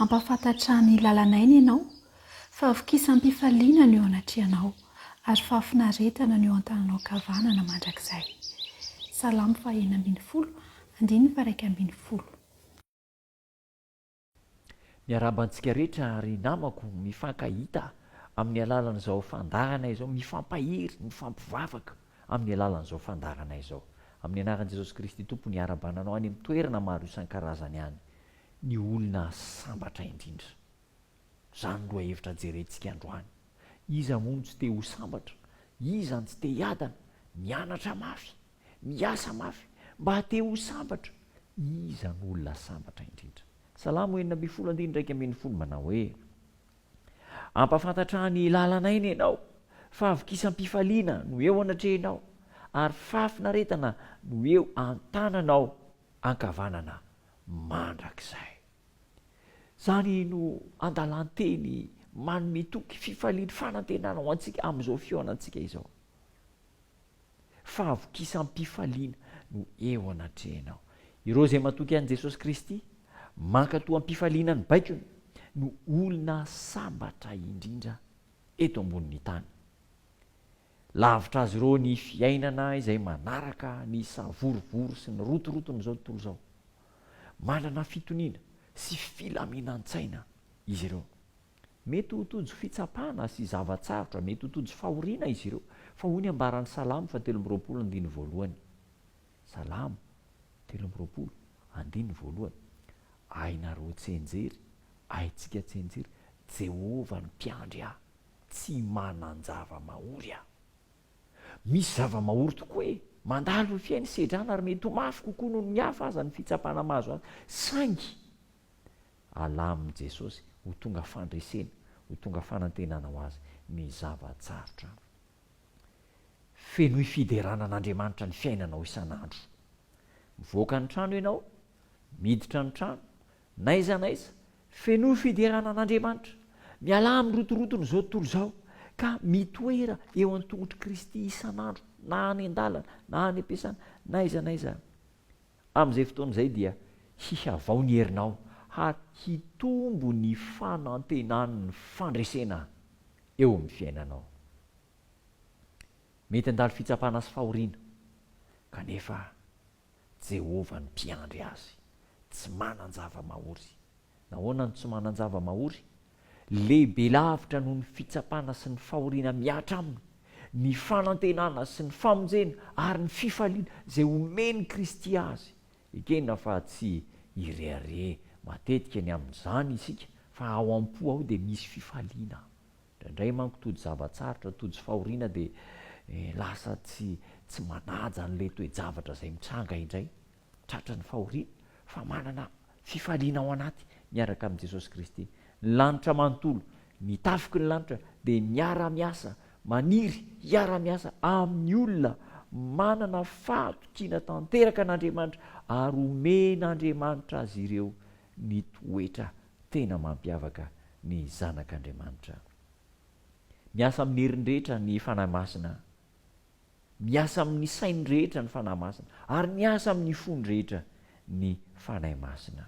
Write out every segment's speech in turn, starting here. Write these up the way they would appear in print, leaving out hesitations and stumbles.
Hampahafantatra ny lalan'aina ianao, Fahavokisam-pifaliana no eo anatrehanao, ary fahafinaretana no eo an-tananao ankavanana mandrakizay. Salamo faha-16, andininy faha-11. Miarahaba antsika rehetra ry namako mifankahita amin'ny alalan'izao fandaharana izao, mifampahery, mifampivavaka amin'ny alalan'izao fandaharana izao. Amin'ny anaran'i Jesosy Kristy Tompo ny hiarahabana anao any amin'ny toerana maro isan-karazany any. Ny olona sambatra indrindra. Izany lohahevitra jerentsika androany. Iza moa no tsy te ho sambatra? Iza no tsy te hiadana? Mianatra mafy, miasa mafy mba te ho sambatra. Iza no olona sambatra indrindra? Salamo 16 andininy 11 manao hoe, Ampahafantatra ny lalan'aina ianao, fahavokisam-pifaliana no eo anatrehinao, ary fahafinaretana no eo an-tananao ankavanana mandrakizay. Izany no andalan-teny manome toky, fifaliana, fanantenana ho antsika amin'izao fihaonantsika izao. Fahavokisam-pifaliana no eo anatrehanao. Ireo izay matoky an'i Jesosy Kristy, mankatò am-pifaliana ny baikony, no olona sambatra indrindra eto ambonin'ny tany. Lavitra azy ireo ny fiainana izay manaraka ny savorovoro sy ny rotoroton'izao tontolo izao. Manana fitoniana sy filaminan-tsaina izy ireo. Mety ho tojo fitsapana sy zava-tsarotra, mety ho tojo fahoriana izy ireo, fa hoy ny ambaran'ny Salamo fahatelo amby 20 andininy voalohany, Salamo 23 andininy voalohany, Hainareo tsianjery, haintsika tsianjery, Jehovah no mpiandry ahy, tsy manan-java-mahory aho. Misy zava-mahory tokoa e! Mandalo ny fiaina, sedrana ary mety ho mafy kokoa noho ny hafa aza ny fitsapana mahazo azy. Saingy alamin'i Jesosy ho tonga fandresena, ho tonga fanantenana ho azy ny zava-tsarotra. Fenoy fiderana an'Andriamanitra ny fiainanao isan'andro. Mivoaka ny trano ianao, miditra ny trano, N'aiza n'aiza, fenoy fiderana an'Andriamanitra. Mialà amin'ny rotoroton'izao tontolo izao, ka mitoera eo an-tongotr'i Kristy isan'andro, na any an-dalana, na any am-piasana, na aiza n'aiza. Amin'izay fotoana izay dia hihavao ny herinao, ary hitombo ny fanantenan'ny fandresena eo amin'ny fiainanao. Mety handalo fitsapana sy fahoriana, kanefa Jehovah no mpiandry azy. Tsy manan-java-mahory. Nahoana no tsy manan-java-mahory? Lehibe lavitra noho ny fitsapana sy ny fahoriana mihatra aminy, ny fanantenana sy ny famonjena ary ny fifaliana izay omen'i Kristy azy. Ekena fa tsy hirehareha matetika ny amin'izany isika, fa ao am-po ao dia misy fifaliana. Indraindray manko tojo zava-tsarotra, tojo fahoriana dia lasa tsy tsy manaja an'ilay toe-javatra izay mitranga indray. Tratra ny fahoriana fa manana fifaliana ao anaty miaraka amin'i Jesosy Kristy. Ny lanitra manontolo, ny tafiky ny lanitra dia miara-miasa, maniry hiara-miasa amin'ny olona manana fahatokiana tanteraka an'Andriamanitra ary omen'Andriamanitra azy ireo ny toetra tena mampiavaka ny zanak'Andriamanitra. Miasa amin'ny heriny rehetra ny Fanahy Masina. Miasa amin'ny sainy rehetra ny Fanahy Masina. Ary miasa amin'ny fony rehetra ny Fanahy Masina.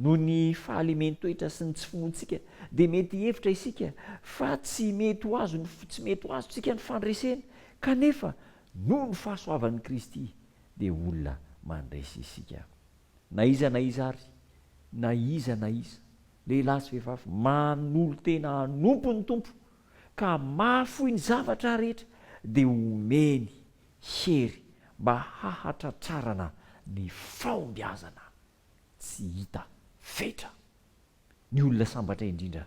Noho ny fahalemen-toetra sy ny tsy finoantsika dia mety hihevitra isika fa tsy mety ho azo ny tsy mety ho azontsika ny fandresena. Kanefa noho ny fahasoavan'i Kristy dia olona mandresy isika. Na iza na iza ary, na iza na iza, lehilahy sy vehivavy, manolo-tena hanompo ny Tompo, ka mahafoy ny zavatra rehetra, dia homeny hery mba hahatratrarana ny fahombiazana tsy hita fetra. Ny olona sambatra indrindra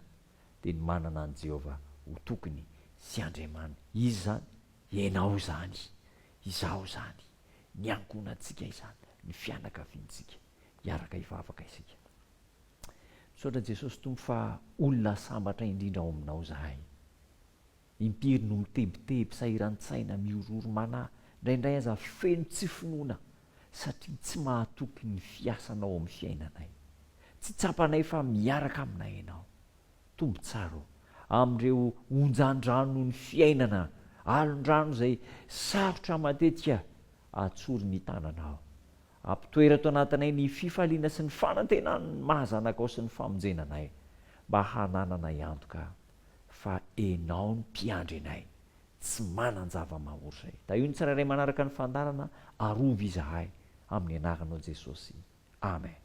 dia ny manana an'i Jehovah ho Tokiny sy Andriamaniny. Iza izany? Ianao izany. Izaho izany. Ny ankohonantsika izany. Ny fianakaviantsika. Hiaraka hivavaka isika. Misaotra Jesosy Tompo fa olona sambatra indrindra ao aminao izahay. Impiry no mitebiteby, sahiran-tsaina, mihorohoro, manahy, indraindray aza feno tsy finoana satria tsy mahatoky ny fiasanao ao amin'ny fiainanay. Tsy tsapanay fa miaraka aminay Ianao. Tompo tsara ô, amin'ireo onjan-dranon'ny fiainana, alon-drano izay sarotra matetika, atsory ny tananao. Ampitoero ato anatinay ny fifaliana sy ny fanantenana ny maha zanakao sy ny famonjena anay, mba hanananay antoka fa Enao no mpiandry anay, tsy manan-java-mahory izay. Tahio ny tsirairay manaraka ny fandaharana, arovy izahay, amin'ny anaranao Jesosy. Amen.